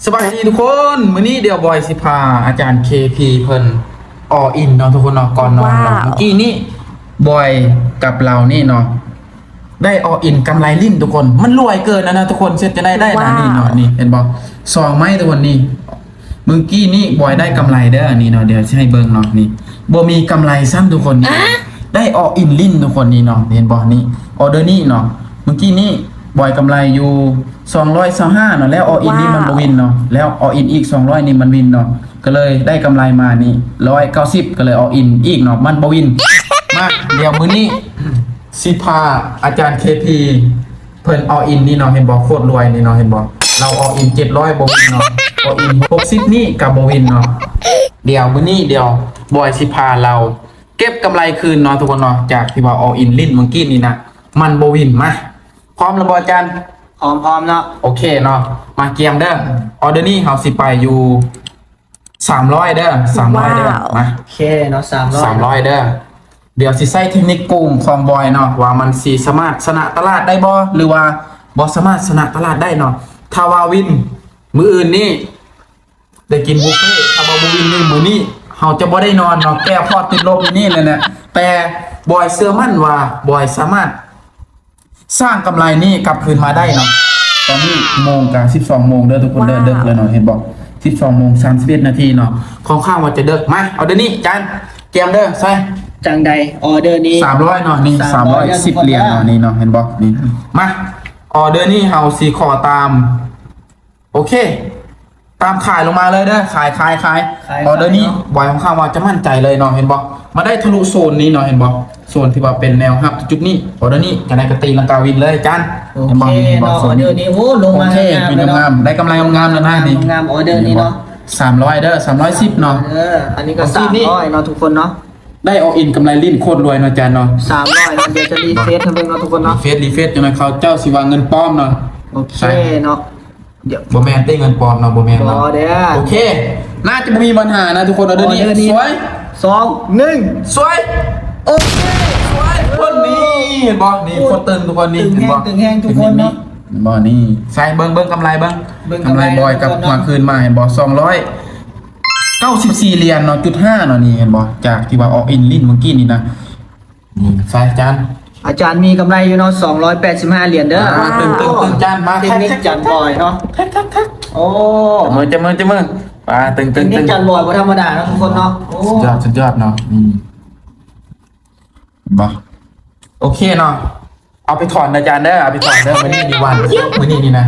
ສະບາຍດີທຸກຄົນ, ມື້ນີ້ດຽວບອຍຊິພາອາຈານເຄພີເພິ່ນອໍອິນເນາະທຸກຄົນເນາະ ກ່ອນນອນເນາະ. ວ້າວ ເມື່ອກີ້ນີ້ບອຍກັບລາວນີ້ເນາະ ໄດ້ອໍອິນກຳໄລຫຼິ້ນທຸກຄົນ, ມັນລວຍເກີນນະນະທຸກຄົນ. ເຮັດຈັ່ງໃດໄດ້ນະ ວ້າວ ນີ້ເນາະ, ນີ້ເຫັນບໍ່ ສອງໄມ້ທຸກຄົນນີ້. ເມື່ອກີ້ນີ້ບອຍໄດ້ກຳໄລເດີ ອັນນີ້ເນາະ, ດຽວຊິໃຫ້ເບິ່ງເນາະ. ນີ້ບໍ່ມີກຳໄລຊ້ຳທຸກຄົນນີ້ ອະ ໄດ້ອໍອິນຫຼິ້ນທຸກຄົນນີ້ເນາະ, ເຫັນບໍ່ ນີ້ ອໍເດີນີ້ເນາະ. ເມື່ອກີ້ນີ້ບອຍກຳໄລຢູ່ສອງຮ້ອຍຊາວຫ້າເນາະ, ແລ້ວອໍອິນນີ້ ວ້າວ ມັນບໍ່ວິນເນາະ, ແລ້ວອໍອິນອີກສອງຮ້ອຍນີ້ມັນວິນເນາະ, ກໍເລີຍໄດ້ກຳໄລມານີ້ຮ້ອຍເກົ້າສິບ ກໍເລີຍອໍອິນອີກເນາະ, ມັນບໍ່ວິນ. ມາ ດຽວມື້ນີ້ຊິພາອາຈານເຄພີ ເພິ່ນອໍອິນນີ້ເນາະ, ເຫັນບໍ່ ໂຄດລວຍນີ້ເນາະ, ເຫັນບໍ່ ລາວອໍອິນເຈັດຮ້ອຍບໍ່ວິນເນາະ, ອໍອິນຫົກສິບນີ້ກໍບໍ່ວິນເນາະ. ດຽວມື້ນີ້ ດຽວບອຍຊິພາລາວເກັບກຳໄລຄືນເນາະທຸກຄົນເນາະ, ຈາກທີ່ວ່າອໍອິນຫຼິ້ນເມື່ອກີ້ນີ້ນະ ມັນບໍ່ວິນ. ມາ ພ້ອມແລ້ວບໍ່ອາຈານ? ພ້ອມ ພ້ອມເນາະ. ໂອເຄເນາະ, ມາກຽມເດີ. ອໍເດີນີ້ເຮົາຊິໄປຢູ່ ສາມຮ້ອຍເດີ ສາມຮ້ອຍເດີ. ວ້າວ ມາ ໂອເຄເນາະ ສາມຮ້ອຍ ສາມຮ້ອຍເດີ. ດຽວຊິໃຊ້ເທັກນິກໂກງຂອງບອຍເນາະ ວ່າມັນຊິສາມາດຊະນະຕະຫຼາດໄດ້ບໍ່ ຫຼືວ່າບໍ່ສາມາດຊະນະຕະຫຼາດໄດ້ເນາະ. ຖ້າວ່າວິນມື້ອື່ນນີ້ໄດ້ກິນບຸບເຟ, ຖ້າວ່າບໍ່ວິນນີ້ມື້ນີ້ເຮົາຈະບໍ່ໄດ້ນອນເນາະ, ແກ້ພອດຕິດລົບຢູ່ນີ້ແຫຼະນະ. ແຕ່ບອຍເຊື່ອໝັ້ນວ່າບອຍສາມາດ ສ້າງກຳໄລນີ້ກັບຄືນມາໄດ້ເນາະ. ຕອນນີ້ໂມງກະສິບສອງໂມງເດີທຸກຄົນເດີ ວ້າວ ເດິກເລີຍເນາະ, ເຫັນບໍ່ ສິບສອງໂມງສາມສິບເອັດນາທີເນາະ. ຄ່ອນຂ້າງວ່າຈະເດິກ. ມາ ອໍເດີນີ້ ຈານ ກຽມເດີ ໃສ່ ຈັ່ງໃດ ອໍເດີນີ້ ສາມຮ້ອຍເນາະ, ນີ້ ສາມຮ້ອຍ ສາມຮ້ອຍເດີ ສິບຫຼຽນເນາະ ທຸກຄົນເດີ ນີ້ເນາະ ເຫັນບໍ່ ນີ້. ມາ ອໍເດີນີ້ເຮົາຊິຂໍຕາມ ໂອເຄ ຕາມຂາຍລົງມາເລີຍເດີ ຂາຍ ຂາຍ ຂາຍ ຂາຍ ອໍເດີນີ້ ຂາຍເນາະ ບອຍຂ້ອນຂ້າງວ່າຈະໝັ້ນໃຈເລີຍເນາະ, ເຫັນບໍ່ ມາໄດ້ທະລຸໂຊນນີ້ເນາະ, ເຫັນບໍ່ ໂຊນທີ່ວ່າເປັນແນວຮັບຈຸດນີ້. ອໍເດີນີ້ຈັ່ງໃດກໍຕີລັງກາວິນເລີຍ ຈານ ໂອເຄເນາະ. ອໍເດີນີ້ ໂອ້ ລົງມາ ໂອເຄ ງາມໆເລີຍເນາະ, ໄດ້ກຳໄລງາມໆແລ້ວນະ ນີ້ ງາມ ອໍເດີນີ້ເນາະ. ສາມຮ້ອຍເດີ ສາມຮ້ອຍສິບເນາະ, ເອີ ອັນນີ້ກໍສາມຮ້ອຍເນາະ ທຸກຄົນເນາະ. ໄດ້ອໍອິນກຳໄລຫຼິ້ນໂຄດລວຍເນາະ ຈານເນາະ, ສາມຮ້ອຍເນາະ. ດຽວຈະຣີເຟຣຊໃຫ້ເບິ່ງເນາະ ທຸກຄົນເນາະ, ຣີເຟຣຊ ຣີເຟຣຊ ຈັ່ງໃດເຂົາເຈົ້າຊິວ່າເງິນປອມເນາະ. ໂອເຄເນາະ. ດຽວ ບໍ່ແມ່ນຕິ ເງິນປອມເນາະ ບໍ່ແມ່ນເນາະ. ບໍ່ເດີ ໂອເຄ ໜ້າຈະບໍ່ມີບັນຫານະທຸກຄົນ. ອໍເດີນີ້ ອໍເດີນີ້ ສວຍ ສອງ ໜຶ່ງ ສວຍ. ໂອເຄ ສວຍ ຄົນນີ້ ເຫັນບໍ່ ນີ້ ໂອ້ຍ ໂຄດຕຶງທຸກຄົນນີ້ ຕຶງແຮງ ເຫັນບໍ່ ຕຶງແຮງທຸກຄົນເນາະ. ເຫັນບໍ່ ນີ້ ໃສ່ເບິ່ງ ເບິ່ງກຳໄລ ເບິ່ງ ເບິ່ງກຳໄລ ກຳໄລບອຍກັບ ທຸກຄົນເນາະ ມາຄືນມາ ເຫັນບໍ່ ສອງຮ້ອຍເກົ້າສິບສີ່ຫຼຽນເນາະ ຈຸດຫ້າເນາະ. ນີ້ ເຫັນບໍ່ ຈາກທີ່ວ່າອໍອິນຫຼິ້ນເມື່ອກີ້ນີ້ນະ. ນີ້ ໃສ່ ອາຈານ ອາຈານມີກຳໄລຢູ່ເນາະ ສອງຮ້ອຍແປດສິບຫ້າຫຼຽນເດີ. ອ່າ ຕຶງໆໆ ຈານ ມາ ເທັກນິກຈານບອຍເນາະ. ໂອ້ ຈັບມື ຈັບມື ຈັບມື ປາ ຕຶງໆໆ ເທັກນິກຈານບອຍບໍ່ທຳມະດາເນາະ ທຸກຄົນເນາະ. ໂອ້ ສຸດຍອດ ສຸດຍອດເນາະ. ອືມ ເຫັນບໍ່ ໂອເຄເນາະ, ເອົາໄປຖອນເດີ ອາຈານເດີ ເອົາໄປຖອນເດີ. ມື້ນີ້ນີ້ວັນ ມື້ນີ້ນີ້ນະ